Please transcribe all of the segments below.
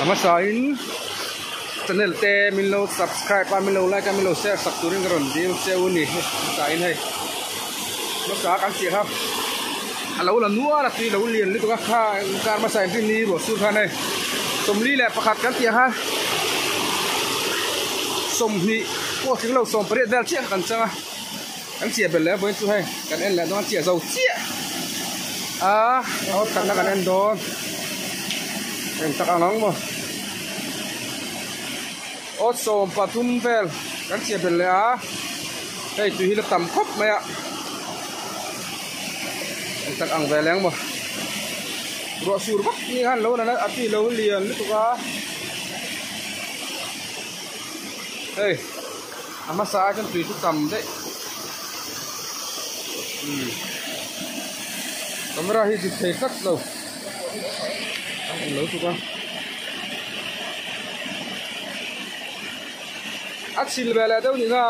A hmasa in channel te min lo subscribe a min lo like a min lo share sak turin ka rawn dil che u ni hmasa in hei hmasa kan chiah kha a lo la nual a tui lo lian lutuk a kha kar hmasa in rin ni ruah sur khan hei 41 kan tih ang kha 20 pawh tling lo 18 vel chiah kha kan chang a. Kan chiah belh leh vawiin chu hei kan en leh dawn a chiah zo chiah a aw thatna kan en dawn eng tak ang ang maw aw 13 vel kan chiah belh leh a hei tui hi la tam khawp mai a eng tak ang ve leng maw ruah sur vak ni khan lo nana a tui lo lian lutuk a hei. A hmasa ai chuan tui chu tam daih umm camera hi dik thei tlat lo a awm lo tuk a a chhil ve leh deuh ni nga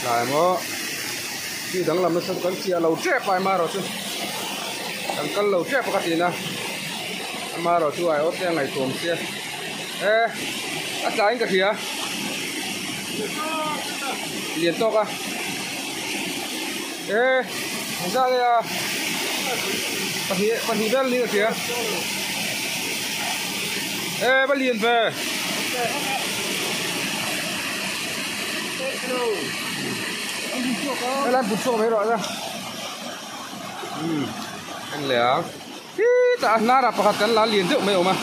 tlai maw chi danglam nasa kan chiah lo tep a emarawh chu kan kal lo tep a ka ti na. Amaherawh chu ai awt te a ngaihtuam sia e a tlaiin ka hria lian tawk a e engzah nge a pahnih pahnih vel niin ka hria e va lian ve helai put chhuak mai rawh a umm en leh ang. Khitah a hnarah pakhat kan la lian deuh mai a awm a,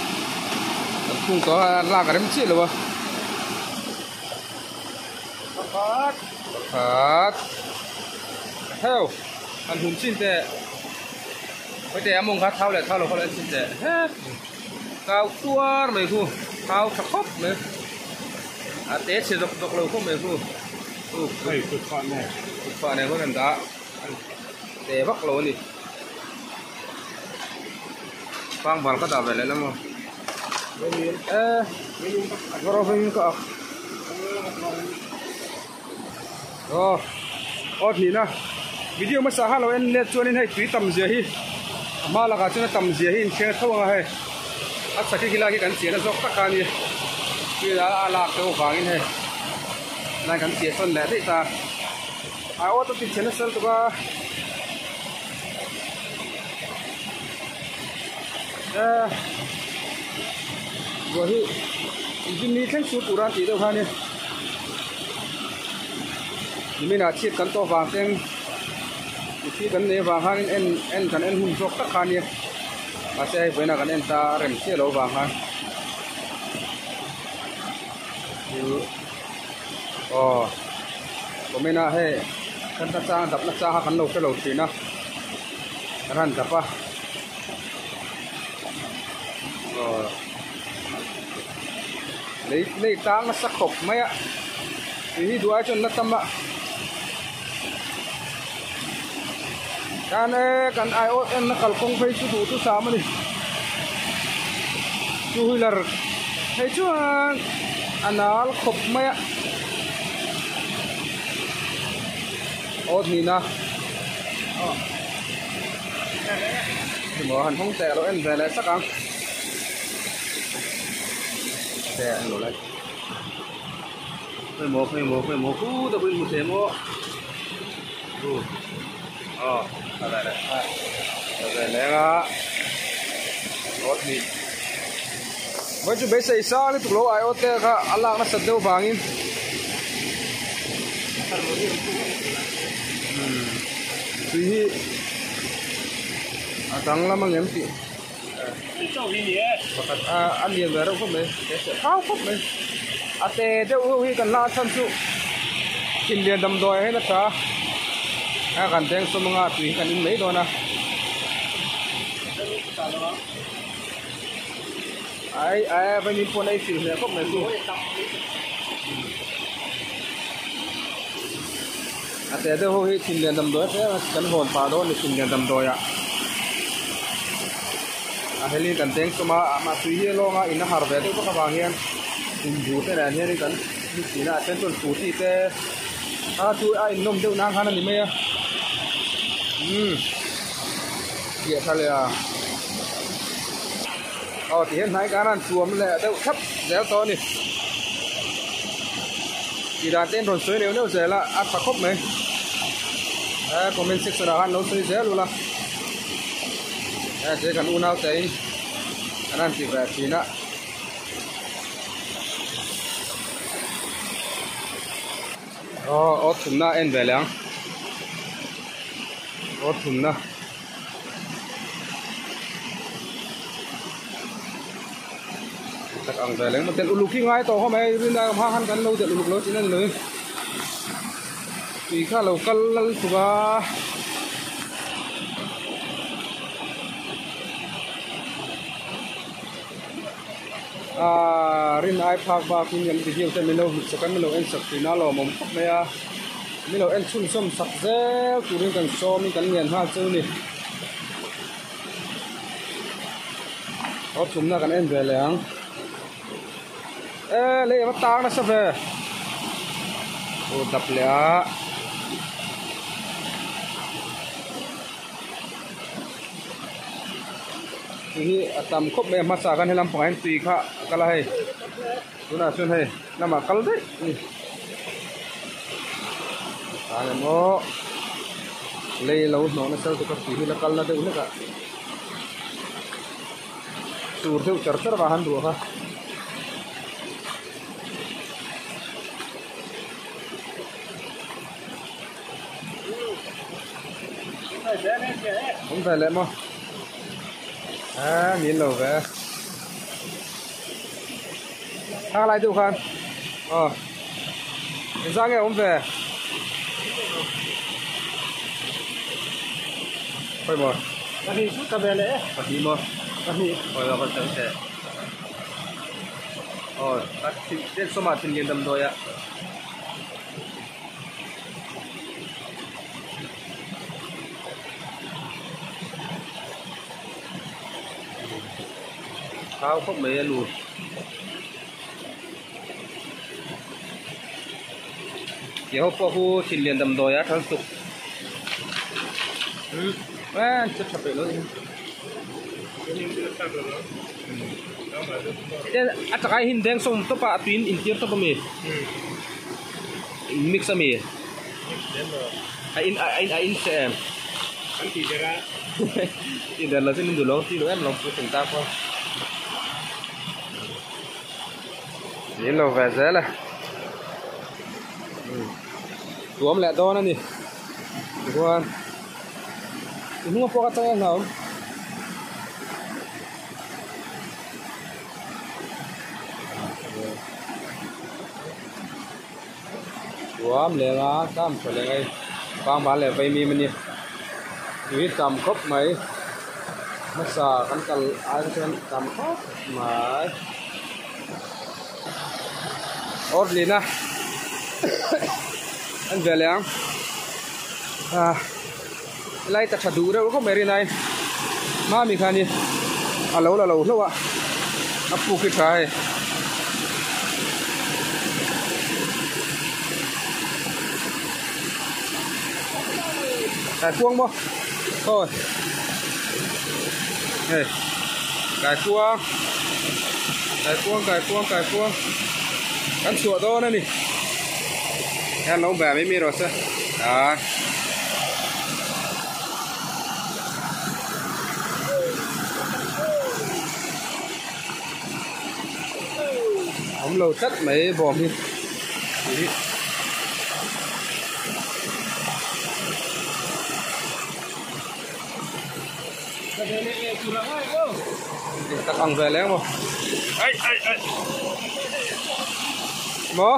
kan khung tawh a lak a rem chiah lo a. Pakhat pakhat heu han hum chin teh hawite a mawng kha thau leh thau lo kha lo en chin teh he kau tuar mai khu thau tha khawp mai a te chhe zawk zawk lo khawp mai khu hei kut phah nen kut phah nen khawn an dah te vak lo a ni. Pangbal ka dah ve leh lam aw e varovin ka ak aw aw hnihna video hmasa kha lo en let chuanin hei tui tam zia hi a hma lakah chuan a tam zia hi inthiang tho ang a hei a chaki khi lai khi kan chiahna zawk tak kha a nia tui a lak deuh avangin hei lai kan chiah sawn leh daih ta a aw te ti chhe nasa lutuk a. Ruah hi engtin ni thleng chu tur a tih deuh kha a ni nimin ah chhiat kan tawh vang teng mithi kan nei avang khan en en kan en hun zawk tak kha a nia mahse hei vawiinah kan en ta a rem chiah loh avang khan aw comment ah hei kan ta chang dap na chang kha kan lo hre lo thin a kan han dap a. Aw lei lei tlang nasa khawp mai a tui hi duh ai chuan la tam a tan e kan ai awt en na kalkawng phei chu duh chu sam a ni two wheeler phei chuan a nal khawp mai a awt nihna aw. Emaw han hawng teh rawh en ve leh sak ang te an lo lai khawimaw khawimaw khawimaw khu te pawhin hmu thei maw chu aw a ve leh a ve leng a awt ni vawi chu beisei sang lutuk lo ai awt te kha a lak nasat deuh vangin tui hi a danglam ang em tih pakhat a a lian ve reuh khawp mai te se thau khawp mai a te deuh ho hi kan la chhan chu thin lian damdawi ah hian a tha a kan deng sawm anga tui hi kan in mai dawn a ai ai vawiin pawn a ei fil hmel khawp mai chu. A te deuh ho hi thinlian damdawi a tlem a kan hawn pah dawn a ni thinlian damdawi ah a helin kan teng sawm a amah tui hi a lawng a in a har ve deuh bawk avang hian tumbu te nen hianin kan ni thin a a then chuan scooty te a chu a innawm deuh nan khan a ni mai a umm. Fiah tha leh a. Aw ti hian hnai kan han tuam leh deuh thlap zel tawh a ni. Tih dan te in rawn sawi neuh neuh zel a, a tha khawp mai. Eh comment section ah khan lo sawi zel ula. Eh che kan unau te in kan han ti ve thin a. Aw aw thumna a en ve leh ang. Aw thumna. Tak ang ve leh ang. Delh uluk hi ngai tawh khawp mai rin ai hma khan kan lo delh uluk lo tih na ni lo in. Tui kha lo kal lal tuk a. Aaa rin ai phak bak in kan video te min lo hmuh sak a min lo en sak thin a lawmawm khawp mai a min lo en chhunzawm sak zel turin kan sawm in kan ngen nghal chu ni aw thumna kan en ve leh ang e lei a va tang nasa ve aw dap leh a. Tui hi a tam khawp mai a hmasa khan helam pangah hian tui kha a kal a hei tunah chuan hei lamah kal daih a ni tah emaw lei lo hnawh nasa lutuk a tui hi la kal na deuh hlek a tur deuh char char vang han ruah kha. Awm ve leh maw a nil lo ve thang lai deuh khan aw engzah nge awm ve khawi maw pahnih chu ka ve leh e pahnih maw pahnih khawi maw kan sawi teh aw a thin sawmah thinlian damdawi ah. Thau khawp mai a lu ti ho pawh khu thin lian damdawi a thal tuk an che tha peih lo ni a chakai hi deng sawm tawp a a tuiin intir tawp ami. In mix ami? Mix lem lo. A in a in a in che em? Kan tih der a. Tih der lo chu min duh lo tih lo em lo pu thing ta pawh. Ni lo ve zel e. Tuam leh dawn a ni. Tichuan i hnung a pawh ka chang e hlauhawm. Tuam leng a tam tha leng a hei pangbal leh vaimim a ni tui tam khawp mai hmasa kan kal ai te chuan tam khawp mai awr lin a an ve leh ang ah helai ta tha duh reuh khawp mai rinai mami khan hi a lo la lo hlauh a a puk hi tha hei. Kaikuang maw khawi hei kaikuang kaikuang kaikuang kaikuang kan chhuah dawn a ni hian lo ve mai mai rawh se ah. Awm lo tlat mai bawm hi tih hi tak ang ve leng maw ai ai ai maw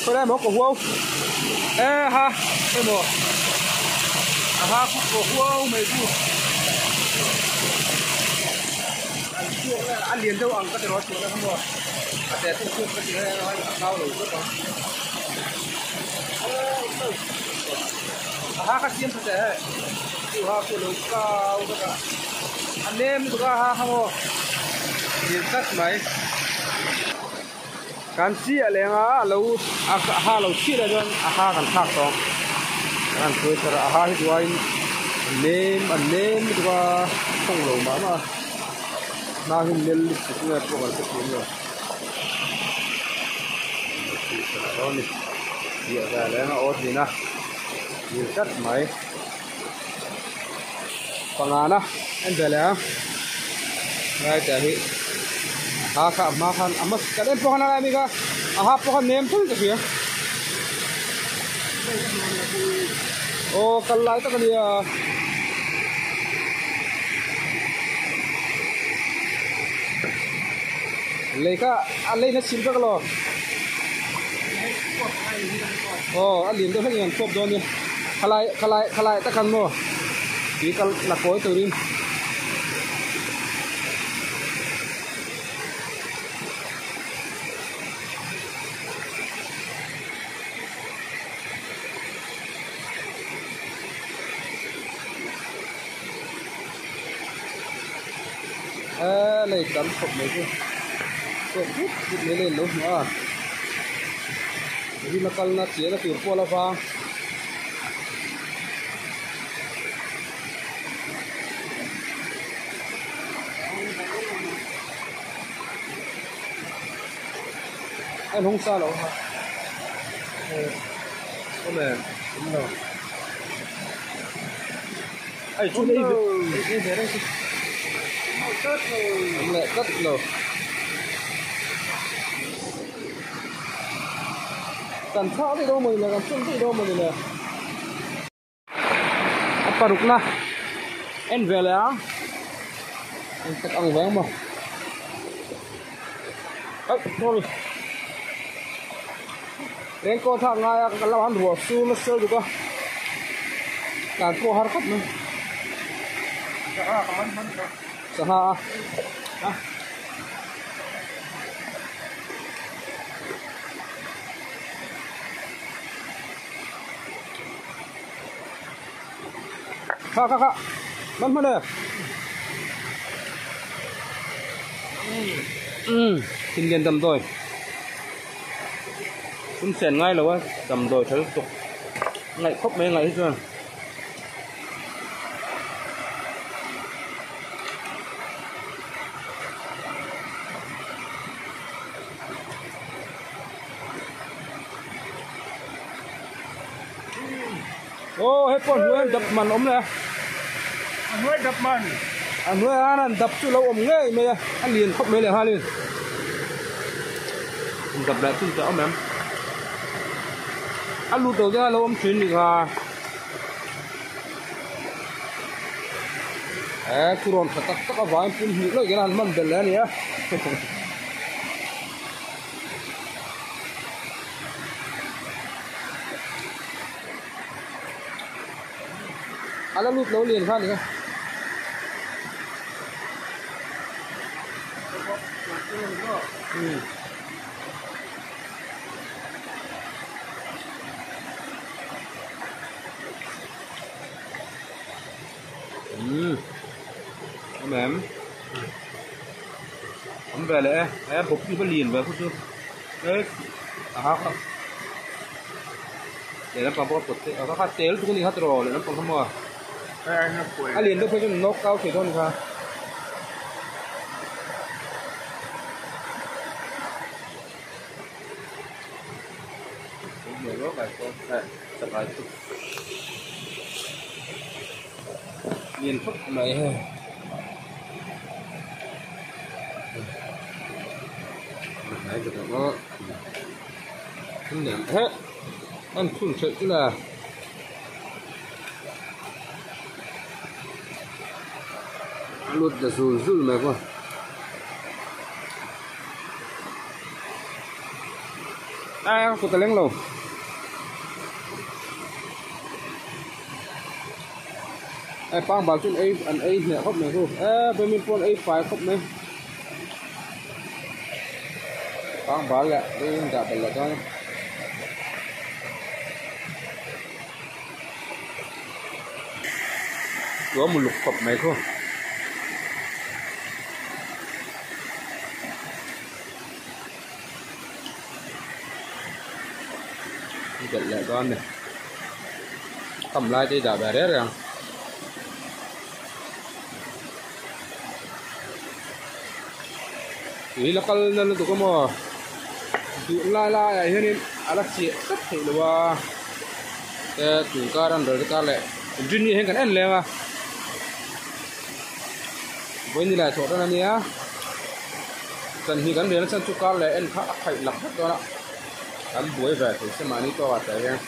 khawi lai maw ka huau e ha emaw a ha khu ka huau mai chu an chhuak vel a lian deuh ang ka ti rawh a chhuah na kha maw a te pawh chhuak ka ti vel a a kau lo zet ang a ha kha siam tha teh hei chu ha khu lo kau vek a a nem lutuk a ha kha maw lian tlat mai. Kan chiah leng a a lo a ha lo chhiah leh chuan a ha kan thlak tawh ang kan han sawi thar a a ha hi duh aiin. An nem an nem lutuk a tawng lo mah mah a hnang hi nel lutuk nge pawh kan hrethiam lo piah ve leh anga aw thin a dil tlat mai pangana en ve leh ang lai te hi a ha kha a hma khan a hma kan en pawh khan a lai ami kha a ha pawh kha nem thul ka hria aw kal lai tak a nia. Lei kha a lei na sil vek alo aw a lian deuh hlek in an kawp dawn nia khalai khalai khalai tak khan maw tui kal la kawi turin. Eee lei tam khawp mai chu chhuak vut vut mai lei an lo hmu a rina kalna chiahna tur pawh a la vang. A hnung sa lo ha awm em awm lo ai chu ei ve ei ve reng chu awm leh tlat lo kan thlak daih dawn mawni le kan chawlh daih dawn mawni le. A parukna en ve leh a eng tak ang veng maw oh sorry raincoat hak ngai a ka lo han ruah sur nasa lutuk a tlan pawh a har khawp mai sangha a. Kha kha kha man hman e umm thinlian damdawi sum sen ngai lo a damdawi tha lutuk ngaih khawp mai ngaih hi chuan. Aw he pawh hnuai an dap man awm leh a. A hnuai dap man. A hnuai an an dap chu lo awm ngei mai a, a lian khawp mai leh nghalin. An dap leh chun teh awm em. A lut lo te kha lo awm thin nih kha. He thurawn tha tak tak avangin pum hnih lawih hian a han hman belh leh a ni a. A la lut lo lian kha a ni a. Umm awm em awm ve leh e he bawp hi va lian ve khaw chu he a hak a lehlam pang pawh a pawt theih a kha tel tuk a ni kha tiraw lehlam pang kha maw a lian deuh phei chuan nawk kau thei dawn kha. Lian khawp mai hei an phun hrelh chu la. Lut ta zul zul mai khaw. A kut a leng lo. Hei pangbal chu an ei an ei hneh khawp mai chu e vawmin pawh an ei fai khawp mai pangbal leh ei in dah belh leh dawn a. Tuam uluk khawp mai khu. Belh leh dawn a ni. Kam lai te hi dah ve reng reng ang. Tui la kal na lutuk a maw duh lai lai ah hianin a la chiah tlat theih lo a te tun kar an rel kar leh inrinni hian kan en leng a vawiin ni lai thawh tan a nia chan hi kan rel a chan chu kar leh en kha a khaih lak vek dawn a kan buai ve thei se mahni tawk ah tah hian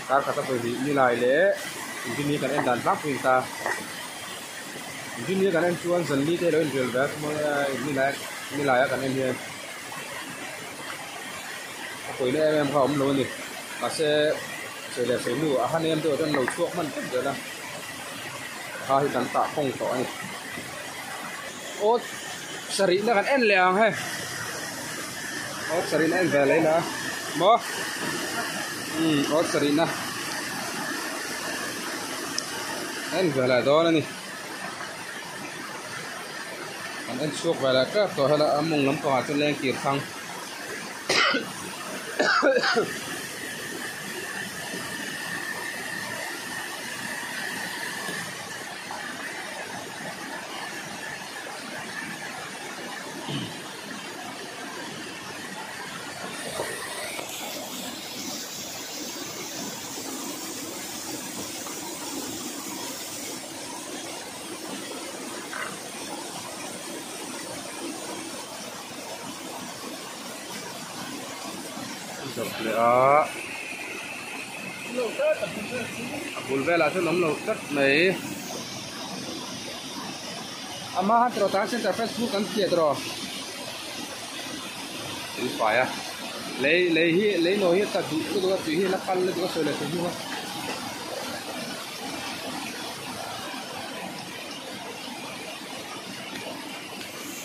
kar khat a pawihnih ni lai leh inrinni kan en dan tlangpuiin ta. Inrinni kan en chuan zanli te lo inrel ve a chuan nilai a kan en hian a pawina em em kha a awm lo a ni mahse sawi leh sawi hnu a han em deuh chuan lo chhuak hman tlat zel a kha hi kan tah khawng tawh a ni aw sarihna kan en leh ang hei aw sarihna en ve leh ila maw umm aw sarihna. En ve leh dawn a ni an en chhuak ve leh tep tawh helai a mawng lampangah chuan leng kir thang Zawk leh a a bul velah chuan awm lo tlat mai a hma han tawrh tan center facebook an phiat rawh thil fai a lei lei hi lei nawi hi a tla duh lutuk a tui hi a la kal lutuk a sawi leh sawi hnu a.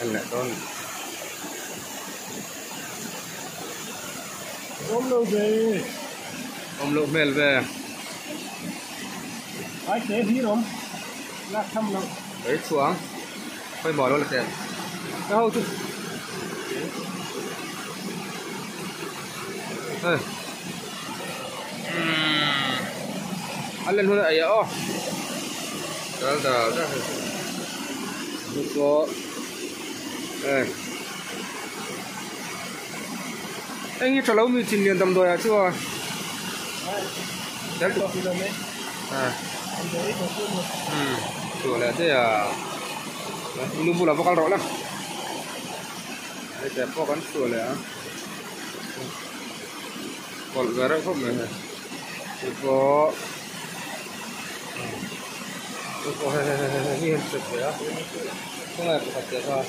En leh dawn. Awm lo ve. Awm loh hmel ve. Ai te hi rawm. Lak tham loh. Ei chhuang. Khawi maw lo la tel. Ka ho chu. Hei. A len hun a ei a aw. Dal dal dal. Chu pawh hei. Eng hi tha lo mi chin lian damdawi ah chuan. Tel tawh. Ah. Chhuah leh daih a. Nu bulah va kal rawh la. Hei te pawh kan chhuah leh a. Kawlh ve reuh khawp mai hei chu pawh chu pawh hei hei hei hei hi an set ve a khawnge pakhat te kha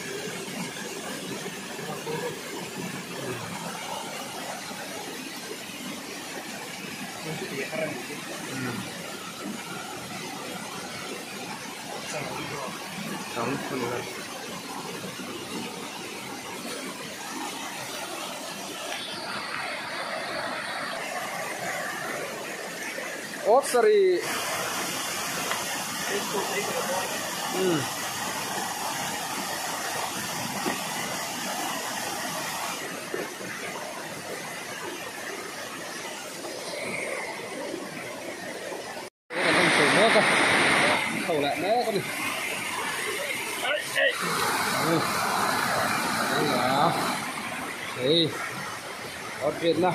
chang a ni a. Awt sarih umm Kan en chho mek a, chho leh mek a ni. Hei a hriatna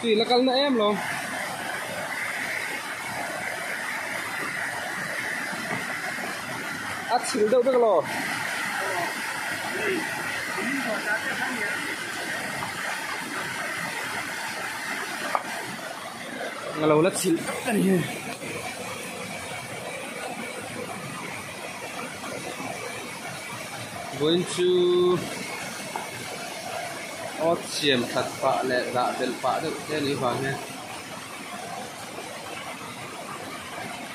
tui la kal na em lo. A chhil deuh vek elaw? A lo la chhil vek a ni hei. Vawiin chu awt siam that pah leh dah belh pah deuh te a nih vang hian.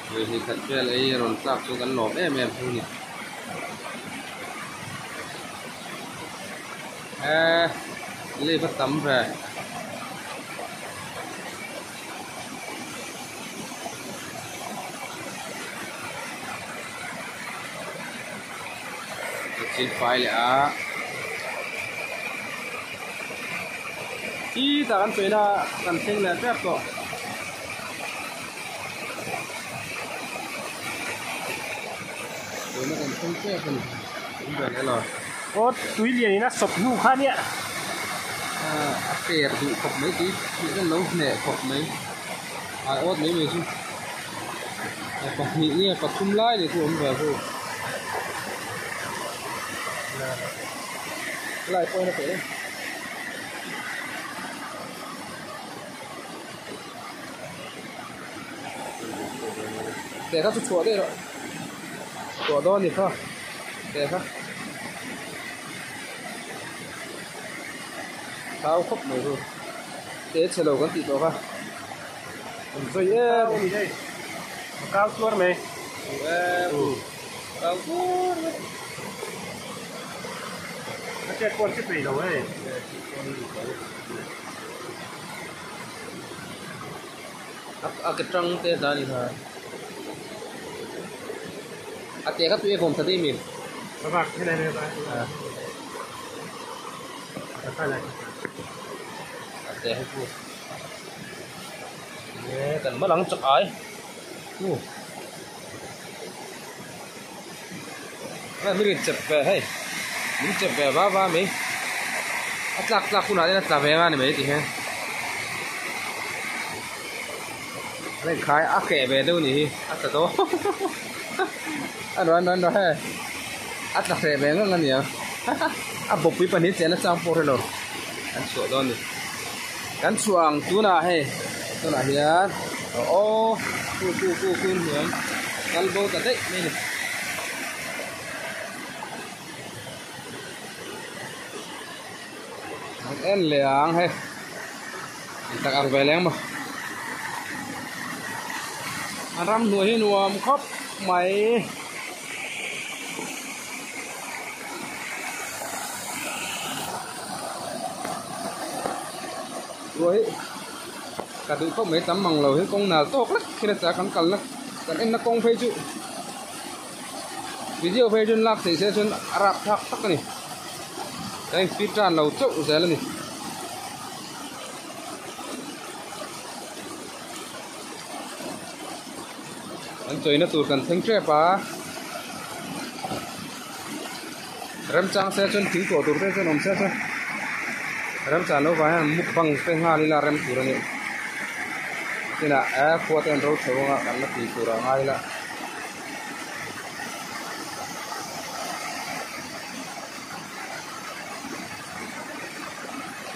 Vawihnih khat vel ei a rawn tlak chu kan lawm em em thung a ni. Eee lip a tam ve. Thil fai leh a. Khitah kan sawi na kan thleng leh tep tawh. Sawina kan thleng tep a ni. Awm ve leh lo. Aw tui lian in a sawp hnu kha nia. A per duh khawp mai tui tih kan lo hneh khawp mai. Ai awt mai mai chu. Pahnih nge pathum lai leh chu awm ve chu. Lai pawh in a per. Teh kha chu chhuah daih rawh chhuah dawn a ni kha teh kha thau khawp mai chu te chhe lo kan tih tawh kha an sawi em a ni hei a kau tuar mai kau tuar mai a chet pawh an che peih lo hei. A ke tang te a ni kha a te kha tui a vawm tha daih min a vak helai lai a a te hi chu e kan hma lang chak ai u mi rawn chep ve hei min chep ve va va mai a tlak tlak hunah hian a tla ve anga ni mai tih hian a inkhai a keh ve deuh a nih hi a tla dawn a rawn rawn rawh hei a tla hreh ve ngang a ni ang a bawkpui pahnih chen a chang pawh hrelo an chhuah dawn a ni kan chhuah ang tunah hei tunah hian aw ku ku ku ku hnuai kal bo ta daih mai a ni. An en leh ang hei an tak ang ve leng maw an ramhnuai hi nuam khawp mai. Ruai ka duh khawp mai tam mang lo hi kawng nal tawk lek khi nasa kan kalna kan enna kawng phei chu video phei chuan lak theih se chuan a rap thlak tak a ni ka in speed tan lo chauh zel a ni. An chawina tur kan thleng tep a remchang se chuan thing tuah tur te chuan awm se chuan remchang loh vang hian mukbang te nghal ila rem tur a ni tinah eh khua te an ro chho anga kan la tih tur ah ngai ila.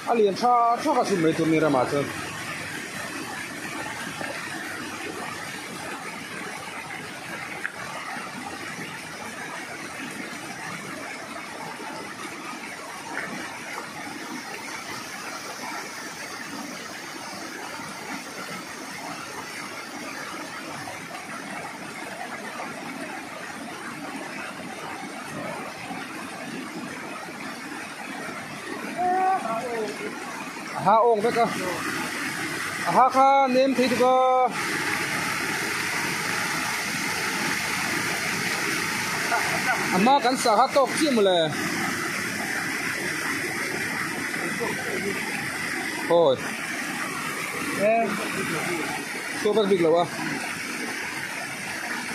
A lian tha tha ka chhun mai tur ni ramah chuan. A ha awng vek a a ha kha nem thei tuk a a hma kan sah kha tawk chiah mawle hawi chhuak vek bik lo a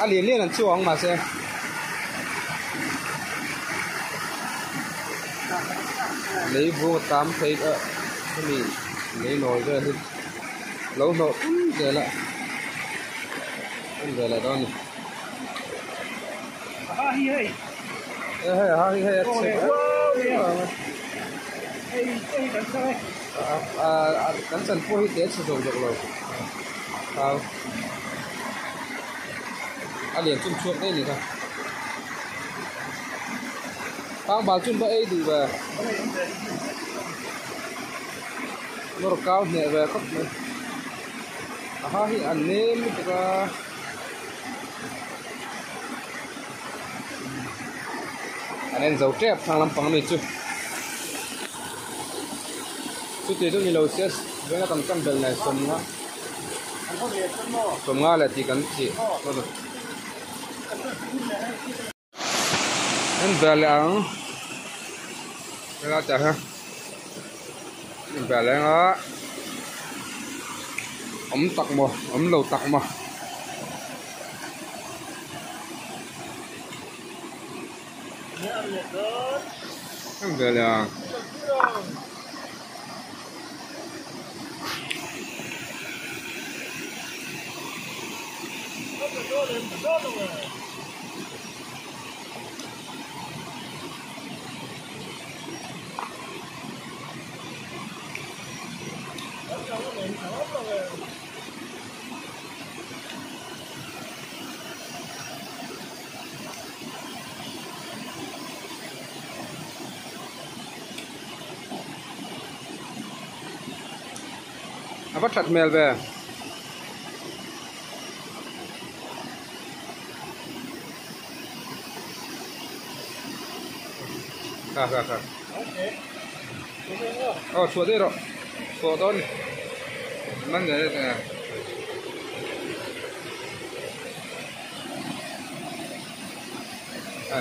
a lian lian an chhuak ang mahse. Lei vung a tam phei a hemi lei nawi vel hi lo hlawh pum zel a en ve leh dawn a ni. E hei a hi hei a chhe kan chan pawh hi te chhe zawk zawk lo a lian chum chhuak daih a ni kha. Pangbal chun va ei duh ve. Nawr kau hneh ve khawp mai. A ha hi an nem lutuk a. An en zo tep thlang lampang ami chu. Chuti chu ni lo se veng a kan kam belh nai sawmnga. Sawmnga leh tih kan tih. En ve leh ang helai tah hian Ve leng a awm tak maw awm lo tak maw. Ve leh ang. A va that hmel ve. Kha kha kha. Aw chhuah daih rawh. Chhuah dawn ni. Man daih daih a.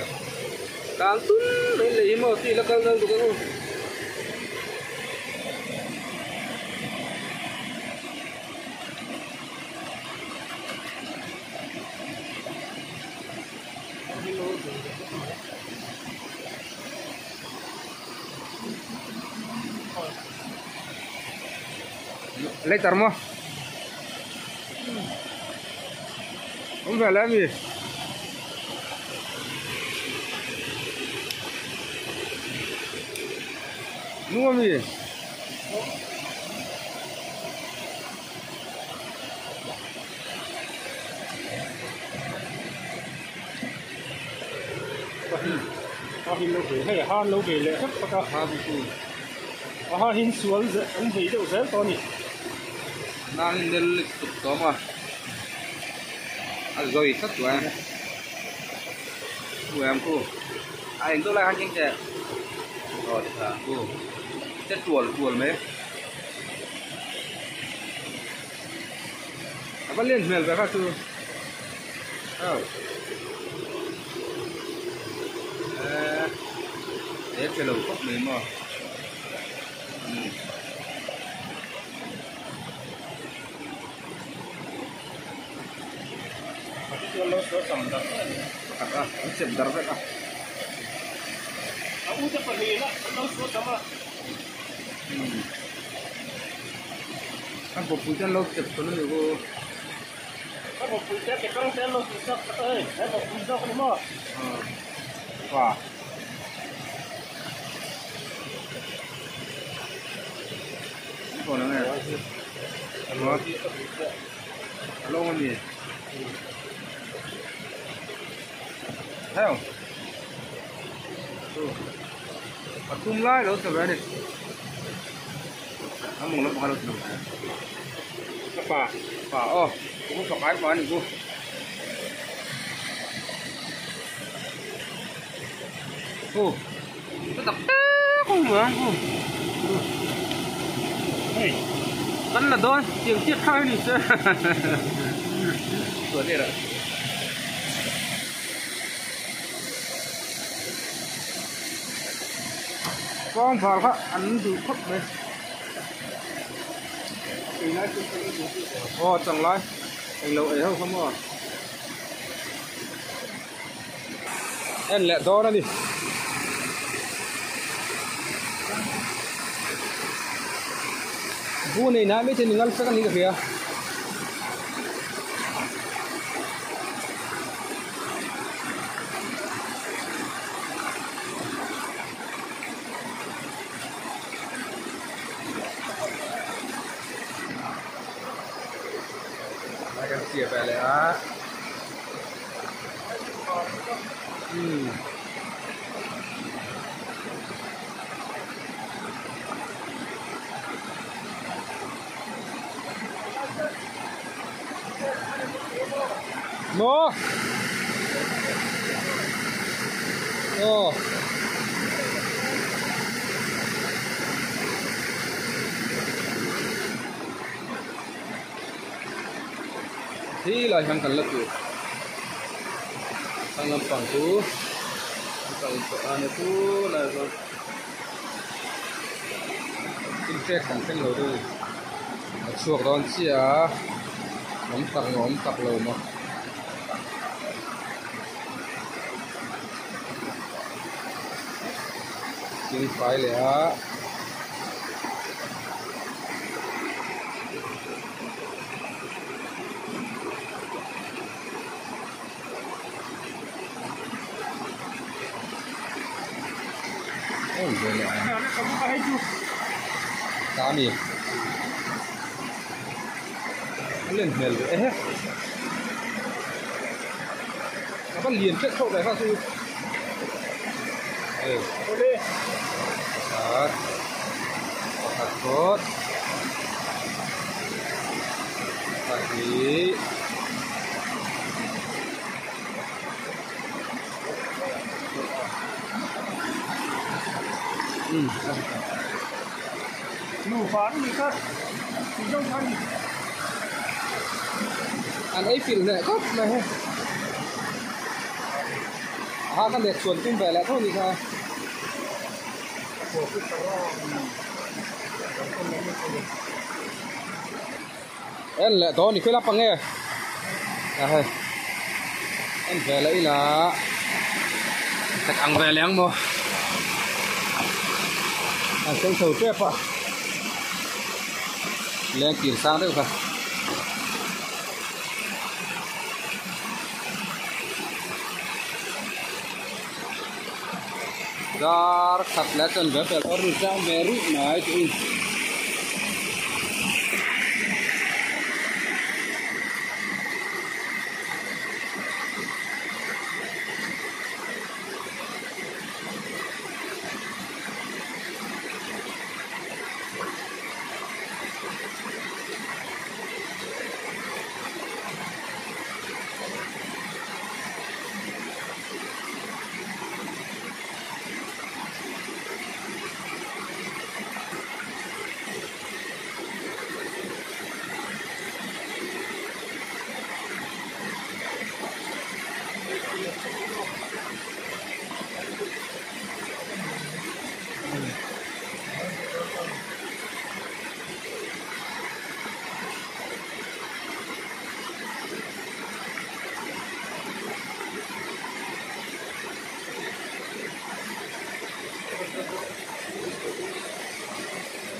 Kang tum mai lei hi maw tih la kal dal duk ang u. Later maw? Awm ve leh ami? Nung ami? Han lo ve leh hrep phawt a a ha hin sual an vei deuh zel tawh a ni. Nang in nel tuk tawh maw a zawi tlat tawh e chu em khu a eng deuh lai khan keng teh aw tha khu che tual tual mai a va lian hmel ve kha chu aw eh he chhe lo khawp mai maw umm. Pakhat a an chep dar vek a. A u te pahnih la an lo sual tam a. Umm a bawkpui te an lo chep tawn a ni u. A bawkpui te ke kang te an lo tih sak khat a hei he bawkpui zawk a ni maw. Aw. A lawng a ni heo a thum lai lo ta ve a ni a mawng lampang a lo ti lo a pa pa aw ka pakai pa a ni ku. Hu tak tak a awm ang hei kan la dawn tiang chiat thlak a ni che chuan erawh kawng val kha an duh khawp mai aw changlai englo ei ho kha maw. En leh dawn a ni. Bu nei nai mai thei ni ngal fek a ni ka hria. Lai kan chiah ve leh a. Maw aw Khi lai hian kan la tur thlang lampang chu an kal tawh a ni chu lai chuan. Thil pek kan thleng lo deuh a ni. A chhuak dawn chiah a, awm tak maw awm tak lo maw. Thil fai leh a. Ta a ni a len hmel ve ehe a va lian teuh teuh ve kha chu hei pakhat pakhat phawt pahnih. An ei pilh hneh khawp mai hei a ha ka nek chhuan tum ve leh tho ni kha. En leh dawn ni khawilai pang nge a hei en ve leh ila tak ang ve leh ang maw a thleng chho tep a leng kir sang deuh kha. Dar khat leh chuan ve pel awr ru chang ve ruih mai tih in.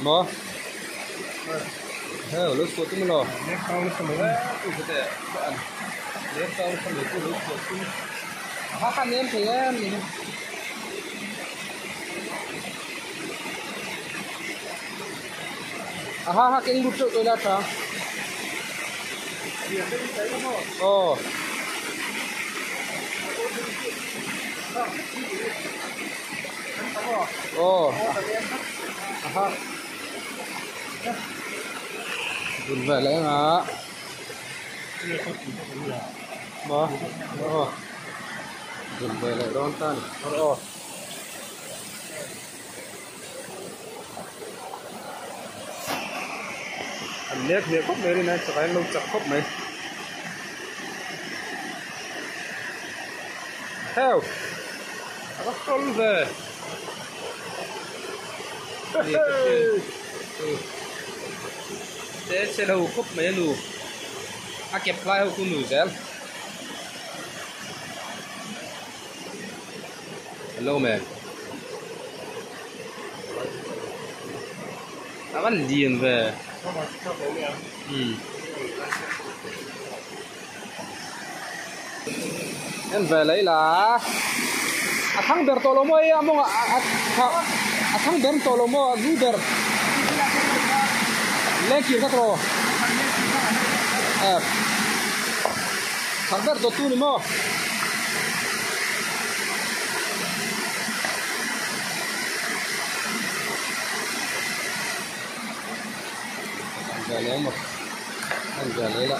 Maw hei lo chhuah tum emaw a kha nem thei em ni a ha ha keng lut teuh tawh ila tha aw. Aw aha dun ve leh eng a maw aw dun ve leh dawn ta a ni aw. An nek hneh khawp mai rin a chak an lo chak khawp mai heu a va hrawl ve che che lo khawp mai a nu a kep lai ho chu nu zel. Hello man. A van lian ve. Um. En ve lei la. A thang ber tawh lo maw hei a mawng a a thang ber tawh lo maw a lu ber. Lengkir kha tawh. Thang ber dawt tu ni maw. An ve leh maw an ve leh la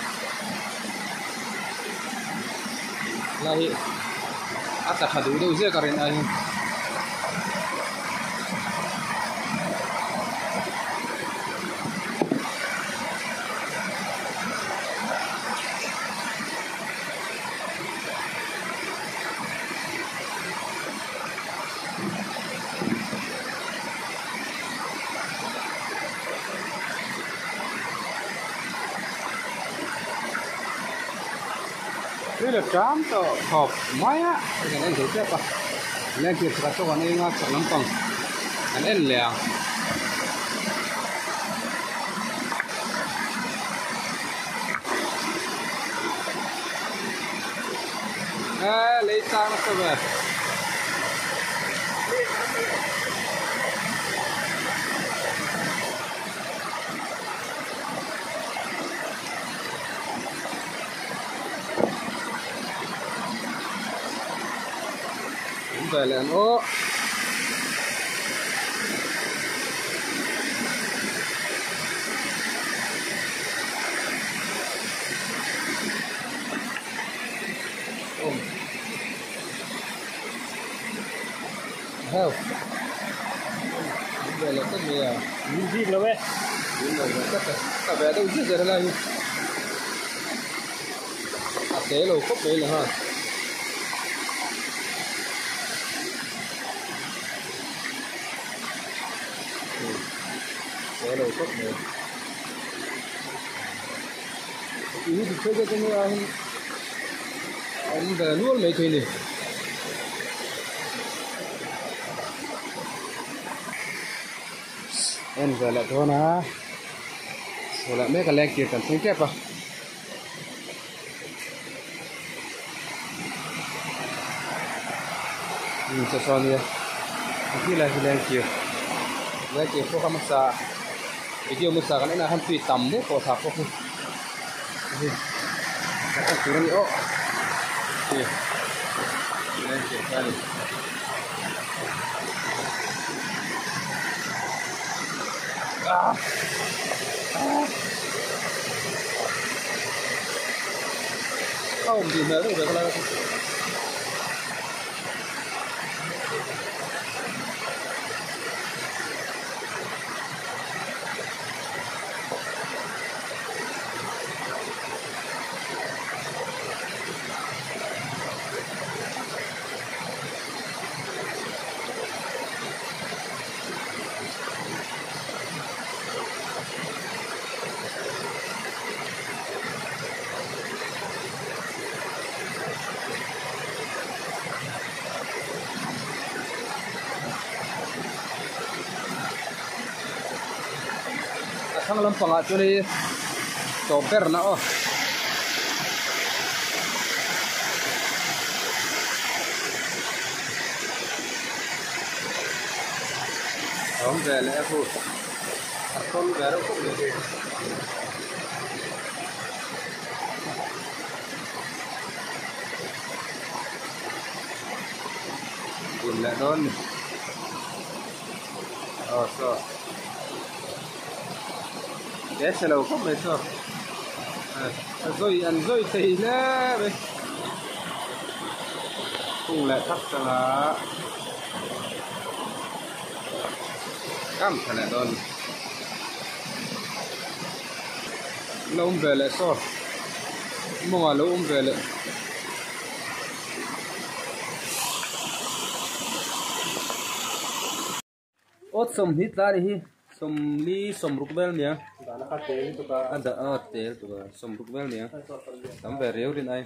lai hi a tla tha duh deuh zek a rin ai hian. la ṭam tawh khawp mai a hei kan en zo tep a lengkir pakhat pawh kan eng a chak lampang kan en leh ang. Eee lei tlang nasa ve. Ve leh an aw. Heo. Ve leh tlat mai a. Min bik lo e. Min lo ve tlat e. Ka ve deuh zet zet helai hi. A te lo khawp mai le ha. Te lo khawp mai. Tih hi dik phei deuh chu nia hin a awm ve nual mai thei a ni. En ve leh dawn a chhuah leh mek a leng kir kan thleng tep a. Chaw saw ania a khi lai hi lengkir lengkir pawh kha hmasa video hmasa kan enah khan tui tam deuh pawh thla pawh khi hei kan en tur a ni aw hei lengkir kha a ni. A awm tih hmel deuh ve ka lai a. A thlang lampangah chuan hei tawp ber na aw. A awm ve leh a hu a thawn ve reuh khawp mai. Dun leh dawn ni aw saw he chhe lo khawp mai saw a zawi an zawi thei hle mai hung leh thak changa kam tha leh dawn ni. Lo awm ve leh saw mawngah lo awm ve leh. Awt sawmhnih tla a ni hi sawmli sawmruk vel nia a dah a tel tuk a sawmruk vel nia tam ve riau rin ai.